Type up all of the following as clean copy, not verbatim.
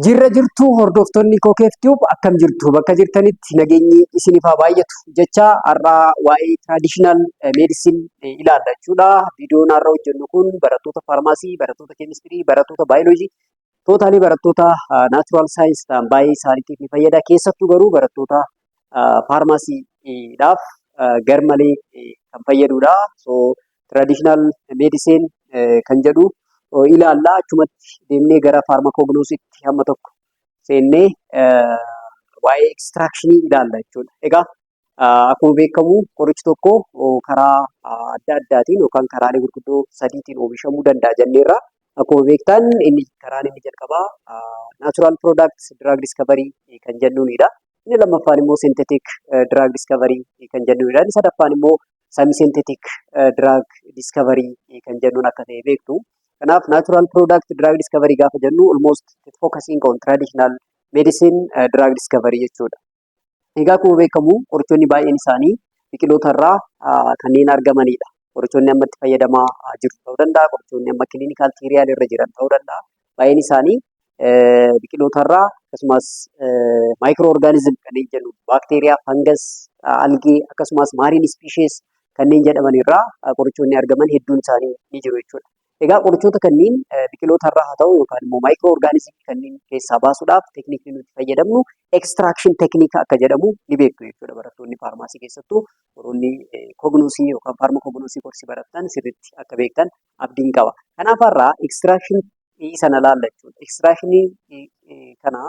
Jirra jirtuu, hordoftoonni Kookeef Tube, akkam jirtu? Bakka jirtanitti nageenyi isiniif haa baay'atu jecha, har'aa waa'ee traditional medicine ilaalla jechuudha. Viidiyoon har'a hojjennu kun barattoota faarmaasii, barattoota keemistirii, barattoota baayoloojii, totally barattoota natural science ta'an baay'ee isaaniitiif ni fayyada. Keessattuu garuu barattoota faarmaasiidhaaf garmalee kan fayyadudha. So traditional medicine kan jedhu ilaalla. Achumatti deemnee gara pharmacognosiitti hamma tokko seennee waa'ee extractionii ilaalla jechuudha. Egaa akkuma beekamu qorichi tokko karaa adda addaatiin yookaan karaalee gurguddoo sadiitiin oomishamuu danda'a jenneerra. Akkuma beektan, inni karaan inni jalqabaa natural product drug discovery kan jennuunidha. Inni lammaffaan immoo synthetic drug discovery kan jennuunidha. Inni sadaffaan immoo semi synthetic drug discovery kan jennuun akka ta'e beektu. Kanaaf natural product drug discovery gaafa jennu, almost focusing on traditional medicine drug discovery jechuudha. Egaa akkuma beekamu qorichoonni baay'een isaanii biqiloota irraa kanneen argamanidha. Qorichoonni amma itti fayyadamaa jiru ta'uu danda'a, qorichoonni amma clinical trial irra jiran ta'uu danda'a. Baay'een isaanii biqiloota irraa, akkasumas microorganism kanneen jennu, baakteeriyaa, fungus, algae, akkasumas marine species kanneen jedhaman irraa qorichoonni argaman hedduun isaanii ni jiru jechuudha. Egaa qorichoota kanneen biqiloota irraa haa ta'u yookaan immoo microorganismii kanneen keessaa baasuudhaaf teeknikni nuti fayyadamnu extraction technique akka jedhamu ni beektu jechuudha. Barattoonni faarmaasii, keessattuu warroonni cognosy yookaan pharmacognosy koorsii barattan, sirriitti akka beektan abdiin qaba. Kanaaf har'aa extraction sana laalla jechuudha. Extractionii kana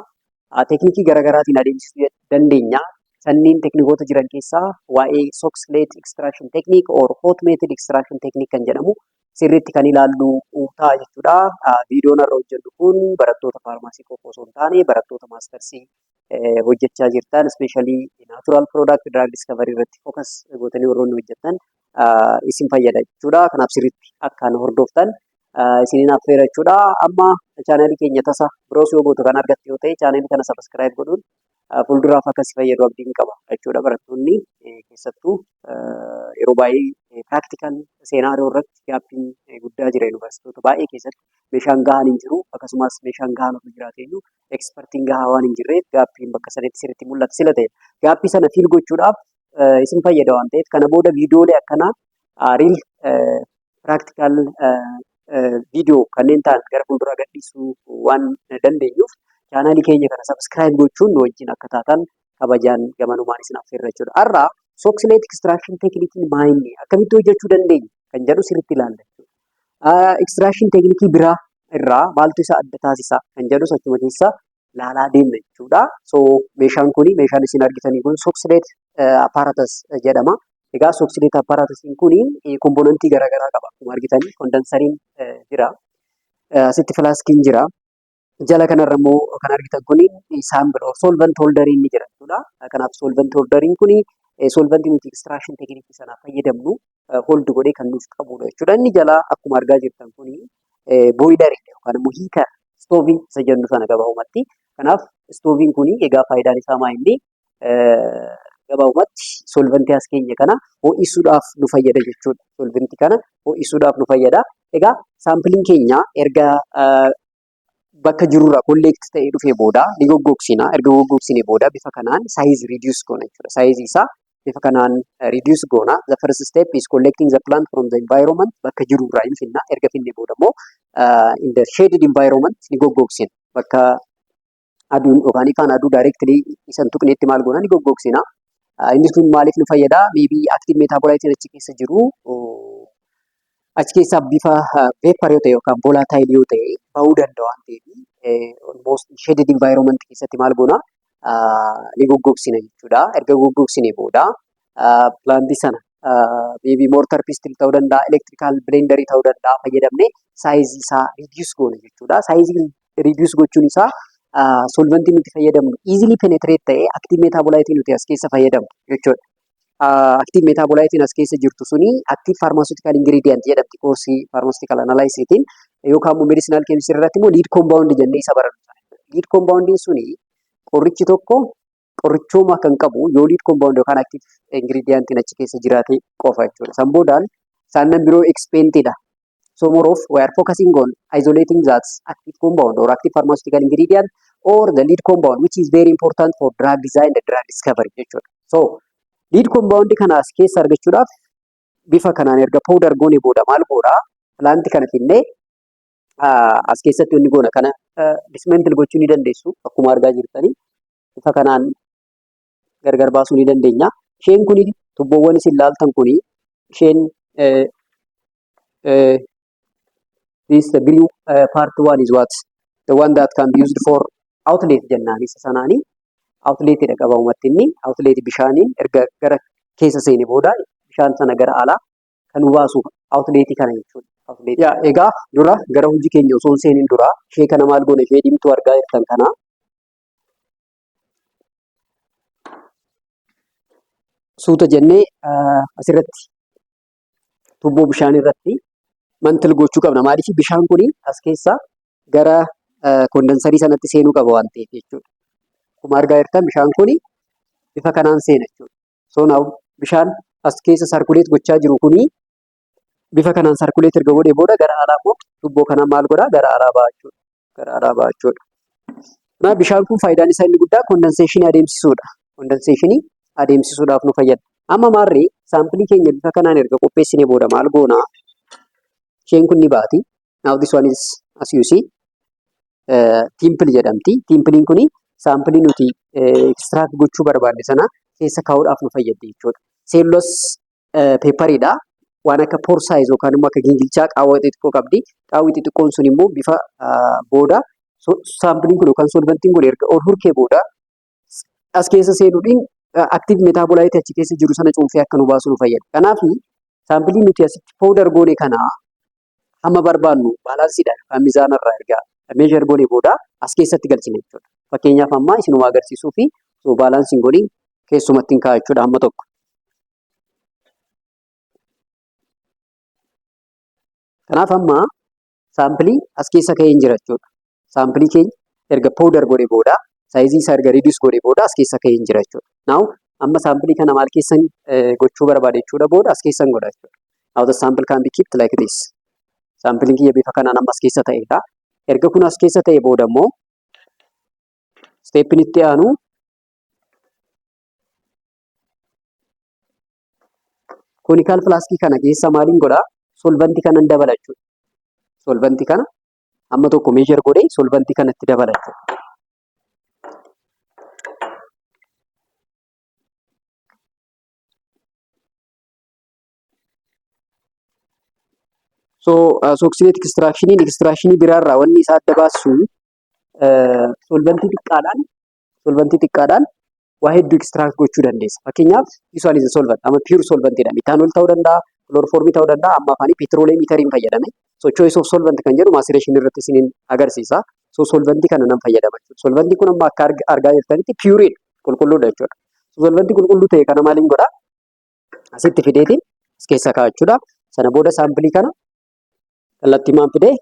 teeknikii garaagaraatiin adeemsisuu dandeenya. Sanniin teeknikoota jiran keessaa waa'ee Soxhlet extraction technique or hot method extraction technique kan jedhamu sirriitti kan ilaallu ta'a jechuudha. Viidiyoon har'a hojjennu kun barattoota faarmaasii qofa osoo hin taane, barattoota mastersii hojjechaa jirtan, especially natural product drug discovery irratti focus gootanii warroonni hojjettan isin fayyada jechuudha. Kanaaf sirriitti akkaan hordoftan isiniin affeera jechuudha. Amma chaanalii keenya tasa biroos yoo gootu kan argatte yoo ta'e, chaanalii kana subscribe godhuun fuulduraaf akka si fayyadu abdiin qaba jechuudha. Barattoonni keessattuu yeroo baay'ee practical scenario irratti gaaffiin guddaa jira. Yuunivarsiitota baay'ee keessatti meeshaan gahaan hin jiru, akkasumas meeshaan gahaan osoo jiraate iyyuu expertiin gahaa waan hin jirreef gaaffiin bakka sanitti sirriitti mul'ata sila ta'e. Gaaffii sana fill gochuudhaaf isin fayyada waan ta'eef, kana booda viidiyoolee akkanaa real practical viidiyoo kanneen ta'an gara fuulduraa gadhiisuu waan dandeenyuuf, chaanaalii keenya kana subscribe gochuun nu wajjin akka taatan kabajaan gamanumaan isin affeerra jechuudha. Har'a Soxhlet extraction techniqueiin maayinni, akkamitti hojjechuu dandeenya kan jedhu sirriitti ilaalla jechuudha. Extraction techniqueii biraa irraa maaltu isa adda taasisa kan jedhus achuma keessa laalaa deemna jechuudha. So meeshaan kuni, meeshaan isin argitanii kun Soxhlet apparatus jedhama. Egaa Soxhlet apparatusiin kuni componentii garaagaraa qaba. Akkuma argitanii condenseriin jira. Asitti flaskiin jira. Jala kanarra immoo kan argitan kuni sample or solvent holderiin ni jira jechuudha. Kanaaf solvent holderiin kuni solventii nuti extraction techniqueii sanaaf fayyadamnu hold godhee kan nuuf qabudha jechuudha. Inni jalaa akkuma argaa jirtan kuni boileriidha yookaan immoo heater stoveii isa jennu sana gabaabumatti. Kanaaf stoveiin kuni egaa faayidaan isaa maa inni? Gabaabumatti solventii as keenya kana ho'isuudhaaf nu fayyada jechuudha. Solventii kana ho'isuudhaaf nu fayyada. Egaa sampleiin keenya erga bakka jirurraa collect ta'ee dhufee booda ni goggogsina. Erga goggogsinee booda bifa kanaan size reduce goona jechuudha. Sizeii isaa bifa kanaan reduce goona. The first step is collecting the plant from the environment. Bakka jirurraa hin finna. Erga finne booda immoo in the shaded environment ni goggogsina. Bakka aduun yookaan ifaan aduu directly isa hin tuqnetti maal goona? Ni goggogsina. Inni kun maaliif nu fayyada? Maybe active metabolite achi keessa jiru achi keessaa bifa vapor yoo ta'e yookaan volatile yoo ta'e bahuu danda'a waan ta'eef, almost shaded environment keessatti maal goona? Ni goggogsina jechuudha. Erga goggogsine booda plantii sana maybe mortar pestle ta'uu danda'a, electrical blenderii ta'uu danda'a, fayyadamnee sizeii isaa reduce goona jechuudha. Sizeii reduce gochuun isaa solventii nuti fayyadamnu easily penetrate ta'ee active metabolite nuti as keessa fayyadamnu jechuudha. Active metabolite as keessa jirtu suni active pharmaceutical ingredient jedhamti koorsii pharmaceutical analysiitiin, yookaan immoo medicinal chemistry irratti immoo lead compound jennee isa barannu. Lead compoundiin suni qorichi tokko qorichooma kan qabu yoo lead compound yookaan active ingredientiin achi keessa jiraate qofa jechuudha. San boodaan saannan biroo excipientidha. So more of we are focusing on isolating that active compound or active pharmaceutical ingredient or the lead compound, which is very important for drug design and drug discovery jechuudha. So lead compound kana as keessa argachuudhaaf bifa kanaan erga powder goone booda maal goona? Plantii kana finnee as keessatti wanni goona kana dismantle gochuu ni dandeessu. Akkuma argaa jirtanii bifa kanaan gargar baasuu ni dandeenya. Isheen kuni, tubboowwan isin laaltan kuni, isheen this, the green part one is what? The one that can be used for outlet jennaan. Isa sanaanii outlet dha gabaabumatti. Inni outlet bishaaniin erga gara keessa seene booda bishaan sana gara alaa kan nu baasu outlet kana jechuudha. Yaa, egaa dura gara hojii keenya osoo hin seenin dura ishee kana maal goona? Ishee diimtuu argaa jirtan kana suuta jennee asirratti tuubboo bishaan irratti mantle gochuu qabna. Maaliif? Bishaan kun as keessa gara condenserii sanatti seenuu qaba waan ta'eef jechuudha. Akkuma argaa jirtan bishaan kun bifa kanaan seena jechuudha. So now bishaan as keessa circulate gochaa jiru kuni bifa kanaan circulate erga godhee booda gara alaa immoo tuubboo kanaan maal godhaa? Gara alaa ba'a jechuudha. Gara alaa ba'a jechuudha. Kanaaf bishaan kun faayidaan isaa inni guddaa condensationii adeemsisuudha. Condensationii adeemsisuudhaaf nu fayyada. Amma maarree sampleii keenya bifa kanaan erga qopheessinee booda maal goonaa? Isheen kun ni baati. Now this one is, as you see, thimble jedhamti. Thimbleiin kuni sampleii nuti extract gochuu barbaanne sana keessa kaa'uudhaaf nu fayyaddi jechuudha. Cellulose paperiidha. Waan akka pore size yookaan immoo akka gingilchaa qaawwa xixiqqoo qabdi. Qaawwi xixiqqoon sun immoo bifa booda sampleiin kun yookaan solventiin kun erga ol hurkee booda as keessa seenuudhaan active metaboliteii achi keessa jiru sana cuunfee akka nu baasu nu fayyada. Kanaaf sampleii nuti asitti powder goone kana hamma barbaannu balanceiidhaan yookaan mizaanarraa erga measure goone booda as keessatti galchina jechuudha. Fakkeenyaaf amma isinuma agarsiisuu fi osoo balanceiin godhin keessumatti hin kaa'a jechuudha hamma tokko. Kanaaf amma sampleii as keessa ka'ee jira jechuudha. Sampleii keenya erga powder godhe booda, sizeii isaa erga reduce godhe booda as keessa ka'ee jira jechuudha. Now amma sampleii kana maal keessan gochuu barbaade jechuudha booda as keessan godha jechuudha. Now the sample can be kept like this. Sampleiin kiyya bifa kanaan amma as keessa ta'edha. Erga kun as keessa ta'e booda immoo steppiin itti aanu conical flaskii kana keessa maaliin godhaa? Solventii kanan dabala jechuudha. Solventii kana amma tokko measure godhee solventii kanatti dabala jechuudha. So Soxhlet extractioniin extractionii biraarraa wanni isaa adda baasu solventii xiqqaadhaan waa hedduu extract gochuu dandeessa. Fakkeenyaaf, this one is a solvent. Amma pure solventidha. Methanol ta'uu danda'a, chloroformii ta'uu danda'a. Amma afaanii petroleum etheriin fayyadame. So choice of solvent kan jedhu maceration irratti isiniin agarsiisa. So solventii kana nan fayyadama jechuudha. Solventii kun amma akka argaa jirtanitti pureedha. Qulqulluudha jechuudha. So solventii qulqulluu ta'e kana maaliin godhaa? Asitti fideetiin as keessa kaa'achuudha. Sana booda sampleii kana kallattii maan fidee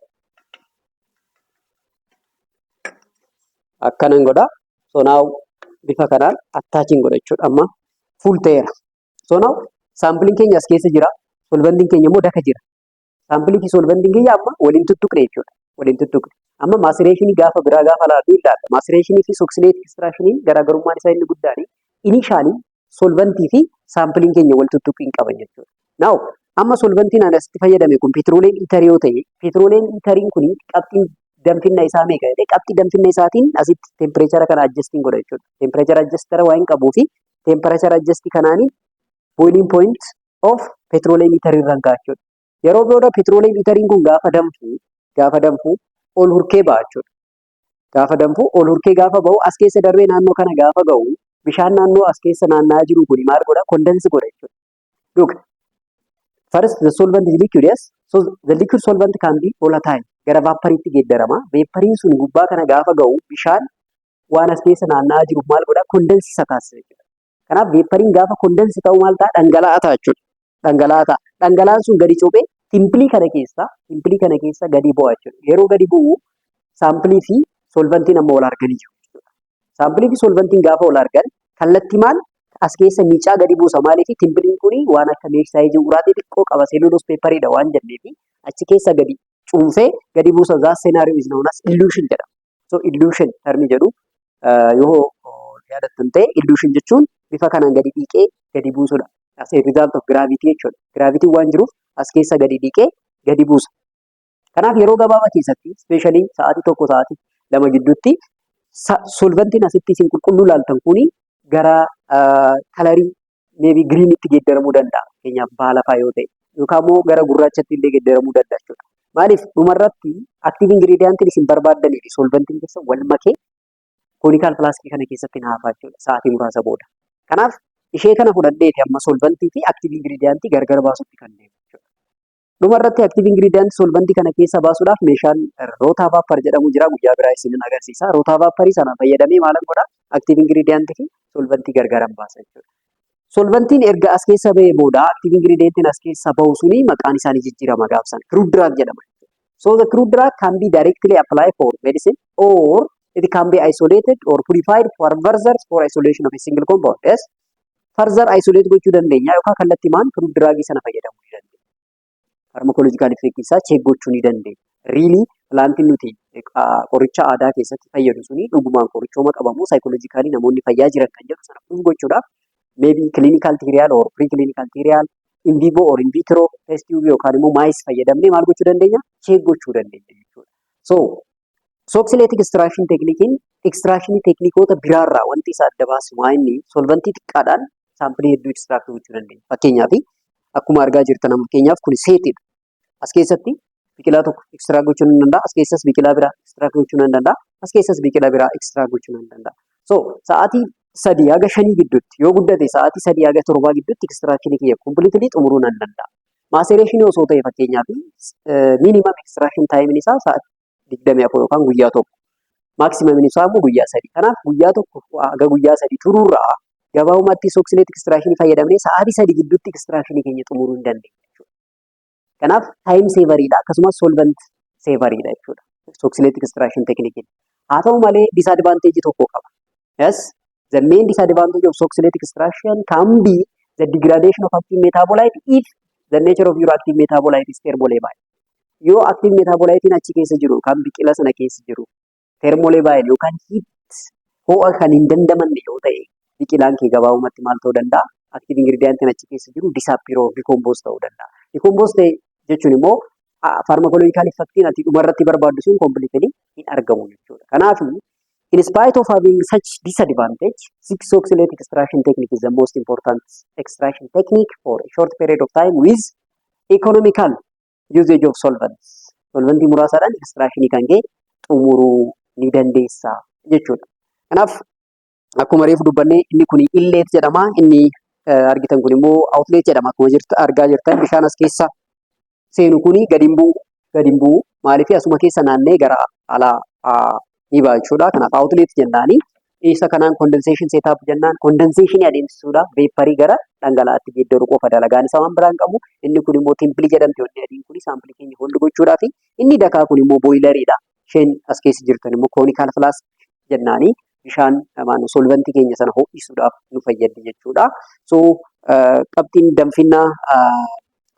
akkanan godhaa. So now bifa kanaan attachiin godha jechuudha. Amma full ta'eera. So now sampleiin keenya as keessa jira. Solventiin keenya immoo daka jira. Sampleii fi solventiin keenya amma waliin tuttuqne jechuudha. Waliin tuttuqne. Amma macerationii gaafa biraa gaafa laallu ilaalla. Macerationii fi Soxhlet extractioniin garaagarummaan isaa inni guddaan initially solventii fi sampleiin keenya wal tuttuquu hin qaban jechuudha. Now amma solventiin ani asitti fayyadame kun petroleum etherii yoo ta'e, petroleum etheriin kun qabxiin danfinna isaa meeqa jedhee qabxii danfinna isaatiin asitti temperature kana adjustiin godha jechuudha. Temperature adjustera waan hin qabuu fi temperature adjustii kanaanii boiling point of petroleum etherii irraan gaha jechuudha. Yeroo booda petroleum etheriin kun gaafa danfu ol hurkee ba'a jechuudha. Gaafa danfu ol hurkee gaafa ba'u, as keessa darbee naannoo kana gaafa ga'u, bishaan naannoo as keessa naanna'aa jiru kun maal godha? Condense godha jechuudha. Look, first the solvent is liquid, yes. So the liquid solvent can be volatile. Gara vaporiitti geeddarama. Vaporiin sun gubbaa kana gaafa ga'u bishaan waan as keessa naanna'aa jiru maal godha? Condense isa taasisa jechuudha. Kanaaf vaporiin gaafa condense ta'u maal ta'a? Dhangala'aa ta'a jechuudha. Dhangala'aa ta'a. Dhangala'aan sun gadi cophee thimbleii kana keessa gadi bu'a jechuudha. Yeroo gadi bu'u sampleii fi solventiin amma wal arganii jiru jechuudha. Sampleii fi solventiin gaafa wal argan kallattii maal as keessa miicaa gadi buusa. Maaliif? Thimbleiin kuni waan akka mesh sizeii uraatii xiqqoo qaba, cellulose paperiidha waan jenneefi achi keessa gadi cuunfee gadi buusa. That scenario is known as elution jedhama. So elution termi jedhu yoo yaadattan ta'e, elution jechuun bifa kanaan gadi dhiqee gadi buusudha. As a result of gravity jechuudha. Gravity waan jiruuf as keessa gadi dhiqee gadi buusa. Kanaaf yeroo gabaabaa keessatti, especially sa'aatii 1, sa'aatii 2 gidduutti, solventiin asitti isin qulqulluu laaltan kuni gara colorii maybe greenitti geeddaramuu danda'a. Fakkeenyaaf baala fa'aa yoo ta'e, yookaan immoo gara gurraachatti illee geeddaramuu danda'a jechuudha. Maaliif? Dhumarratti active ingredientiin isin barbaaddanii fi solventiin keessa wal makee conical flaskii kana keessatti haafaa jechuudha sa'aatii muraasa booda. Kanaaf ishee kana fudhadheeti amma solventii fi active ingredientii gargar baasutti kan deemu jechuudha. Dhumarratti active ingredientii solventii kana keessa baasuudhaaf meeshaan rotavapor jedhamu jira, guyyaa biraa isinin agarsiisa. Rotavaporii sana fayyadamee maalan godhaa? Active ingredientii fi solventii gargaran baasa jechuudha. Solventiin erga as keessa ba'ee booda active ingredientiin as keessa bahu suni maqaan isaanii jijjiirama gaafsan. Crude drug jedhama. So the crude drug can be directly applied for medicine or it can be isolated or purified for further for isolation of a single compound. Yes. Further isolate gochuu dandeenya yookaan kallattiimaan crude drug sana fayyadamuu ni dandeenya. Pharmacological effect isaa check gochuu ni dandeenya. Really plantiin nuti qoricha aadaa keessatti fayyadu suni dhugumaan qorichooma qabamu, psychologically namoonni fayyaa jiran kan jedhu sana proof gochuudhaaf maybe clinical trial or pre-clinical trial, in vivo or in vitro test tube yookaan immoo mice fayyadamnee maal gochuu dandeenya? Check gochuu dandeenya jechuudha. So Soxhlet extraction techniqueiin extraction techniqueoota biraarraa wanti isa adda baasu maa inni? Solventii xiqqaadhaan sampleii hedduu extract gochuu dandeenya. Fakkeenyaaf akkuma argaa jirtan, fakkeenyaaf kun setiidha. As keessatti biqilaa tokko extract gochuu nan danda'a. As keessas biqilaa biraa extract gochuu nan danda'a. As keessas biqilaa biraa extract gochuu nan danda'a. So sa'aatii 3 haga 5 gidduutti, yoo guddate sa'aatii 3 haga 7 gidduutti extractionii kiyya completely xumuruu nan danda'a. Macerationii osoo ta'e, fakkeenyaaf, minimum extraction timeiin isaa sa'aatii 24 yookaan guyyaa 1. Maximumiin isaa immoo guyyaa 3. Kanaaf guyyaa 1 haga guyyaa 3 turuurraa gabaabumatti Soxhlet extractionii fayyadamnee sa'aatii 3 gidduutti extractionii keenya xumuruu hin dandeenya jechuudha. Kanaaf time saveriidha, akkasumas solvent saveriidha jechuudha Soxhlet extraction techniqueiin. Haa ta'u malee disadvantageii tokko qaba. Yes, the main disadvantage of Soxhlet extraction can be the degradation of active metabolite if the nature of your active metabolite is thermolabile. Yoo active metabolitein achi keessa jiru, kan biqila sana keessa jiru, thermolabile yookaan heat, ho'a kan hin dandamanne yoo ta'e, biqilaan kee gabaabumatti maal ta'uu danda'a? Active ingredientiin achi keessa jiru disappear or decompose ta'uu danda'a. Decompose ta'e jechuun immoo pharmacological effectiin ati dhumarratti barbaaddu sun completely hin argamu jechuudha. Kanaaf in spite of having such disadvantage, Soxhlet extraction technique is the most important extraction technique for a short period of time with economical usage of solvents. Solventii muraasaadhaan extractionii kan kee xumuruu ni dandeessa jechuudha. Kanaaf akkuma reefu dubbannee, inni kun inlet jedhama. Inni argitan kun immoo outlet jedhama. Akkuma jirtu argaa jirtan, bishaan as keessa seenu kuni gadi hin bu'u. Gadi hin bu'u. Maaliif? Asuma keessa naannee gara alaa ni ba'a jechuudha. Kanaaf outlet jennaani. Isa kanaan condensation setup jennaan, condensationii adeemsisuudha. Vaporii gara dhangala'aatti geeddaruu qofa dalagaan isaa, waan biraan qabu. Inni kun immoo thimbleii jedhamti. Wanni adiin kun sampleii keenya hold gochuudhaafi. Inni dakaa kun immoo boileriidha. Isheen as keessa jirtan immoo conical flask jennaani. Bishaan solventii keenya sana ho'isuudhaaf nu fayyaddi jechuudha. So qabxiin danfinnaa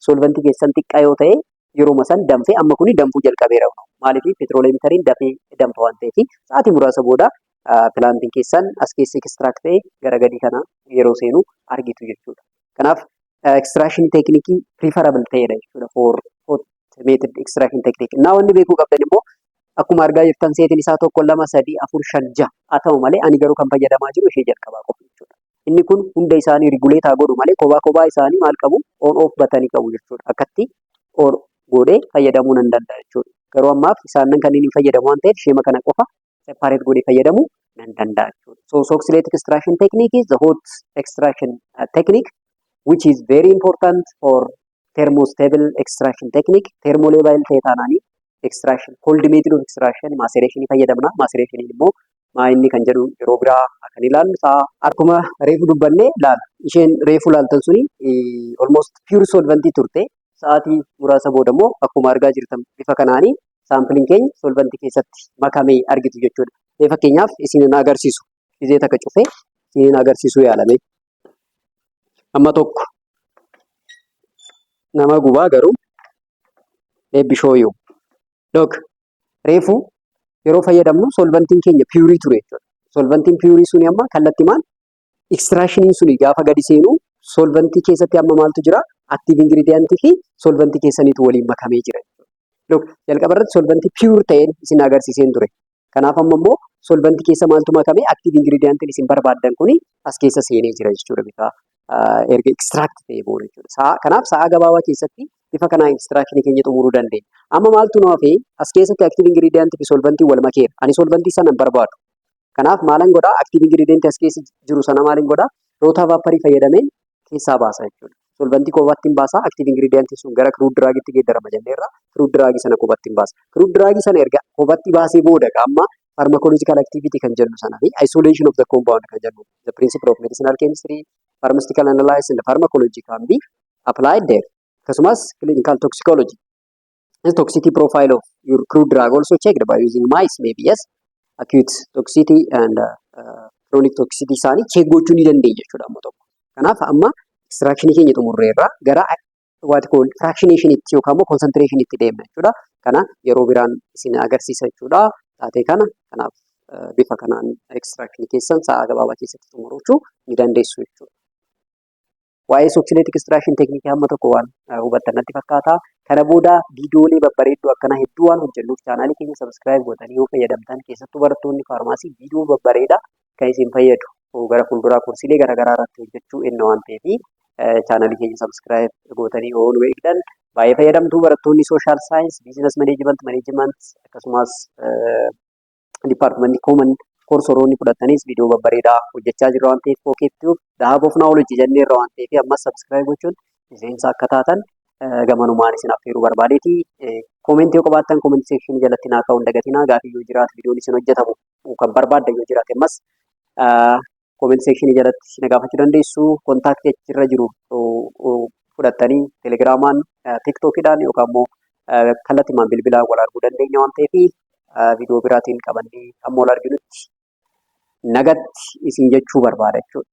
solventii keessan xiqqaa yoo ta'e, yeroo san danfee, amma kuni danfuu jalqabeera. Maaliif? Petroleum etheriin dafee danfa waan ta'eef, sa'aatii muraasa booda plantiin keessan as keessa extract ta'ee gara gadii kana yeroo seenu argitu jechuudha. Kanaaf extraction techniqueii preferable ta'edha jechuudha for hot method extraction technique. Innaa wanni beekuu qabdan immoo, akkuma argaa jirtan, setiin isaa tokko, lama, sadii, afur, shan, ja'a haa ta'u malee, ani garuu kan fayyadamaa jiru ishee jalqabaa qofa jechuudha. Inni kun hunda isaanii regulate godhu malee kophaa kophaa isaanii maal qabu? On off buttonii qabu jechuudha. Akkatti on godhee fayyadamuu nan danda'a jechuudha. Garuu ammaaf isaan kanneen hin fayyadamu waan ta'eef, isheema kana qofa separate godhee fayyadamuu nan danda'a jechuudha. So Soxhlet extraction technique is the hot extraction technique which is very important for thermostable extraction technique. Thermolabile ta'e taanaanii extraction, cold method of extraction, maceration fayyadamna. Maceration immoo maa inni kan jedhu yeroo biraa kan ilaallu ta'a. Akkuma reefu dubbannee laala. Isheen reefu laaltan suni almost pure solventii turte. Sa'aatii muraasa booda immoo akkuma argaa jirtan bifa kanaanii sampleiin keenya solventii keessatti makamee argitu jechuudha. Mee fakkeenyaaf isin agarsiisu. Izee takka cufee isin agarsiisuu yaalame. Amma tokko nama gubaa, garuu eebbishooyyuu. Look, reefu Yeroo fayyadamnu solventiin keenya pure ture jechuudha. Solventiin pure suni amma kallattimaan extractioniin suni gaafa gadi seenu solventii keessatti amma maaltu jira? Active ingredientii fi solventii keessaniitu waliin makamee jira jechuudha. Look, jalqaba irratti solventii pure ta'een isin agarsiiseen ture. Kanaaf amma immoo solventii keessa maaltu makame? Active ingredientiin isin barbaaddan kuni as keessa seenee jira jechuudha, bifa erga extract ta'ee booda jechuudha. Kanaaf sa'a gabaabaa keessatti bifa kanaan extractionii keenya xumuruu dandeenya. Amma maaltu nu hafee? As keessatti active ingredientii fi solventii wal makeera. Ani solventii sana hin barbaadu. Kanaaf maalan godhaa? Active ingredientii as keessa jiru sana maalin godhaa? Rotavaporii fayyadameen keessaa baasa jechuudha. Solventii kophaatti hin baasa. Active ingredientiin sun gara crude drugitti geeddarama jenneerra. Crude drugii sana kophaatti hin baasa. Crude drugii sana erga kophaatti baasee booda amma pharmacological activity kan jennu sana fi isolation of the compound kan jennu, the principle of medicinal chemistry, pharmaceutical analysis and pharmacology can be applied there. Akkasumas clinical toxicology. The toxicity profile of your crude drug also checked by using mice maybe, yes. Acute toxicity and chronic toxicity isaanii check gochuu ni dandeenya jechuudha amma tokko. Kanaaf amma extraction keenya xumurreerra, gara what called fractionationitti yookaan immoo concentrationitti deemna jechuudha. Kana yeroo biraan isin agarsiisa jechuudha. Taatee kana kanaaf bifa kanaan extraction keessan sa'a gabaabaa keessatti xumurachuu ni dandeessu jechuudha. Waa'ee Soxhlet extraction techniqueii hamma tokko waan hubattan natti fakkaata. Kana booda viidiyoolee babbareedduu akkanaa hedduu waan hojjennuuf channelii keenya subscribe gootanii yoo fayyadamtan, keessattuu barattoonni pharmacy viidiyoo babbareedaa kan isin fayyadu gara fuulduraa courseiilee garaagaraa irratti hojjechuu enna waan ta'eef, channelii keenya subscribe gootanii yoo nu eegdan baay'ee fayyadamtuu. Barattoonni social science, business management, management, akkasumas departmentii common coursoroonni fudhatanis viidiyoo babbareedaa hojjechaa jirra waan ta'eef, Pookeettuub the hub of knowledge jenneerra waan ta'eef, ammas subscribe gochuun miseensa akka taatan gamanumaan isin affeeruu barbaadeeti. Commentii yoo qabaattan comment sectionii jalatti naa kaa'uu hin dagatinaa. Gaafii yoo jiraate, viidiyoon isin hojjetamu kan barbaaddan yoo jiraate, ammas comment sectionii jalatti na gaafachuu dandeessu. Contactii achirra jiru fudhattanii Telegramaan, TikTokiidhaan yookaan immoo kallattiimaan bilbilaan wal arguu dandeenya waan ta'eef, viidiyoo biraatiin qabannee hamma wal arginutti nagatti isin jechuu barbaada jechuudha.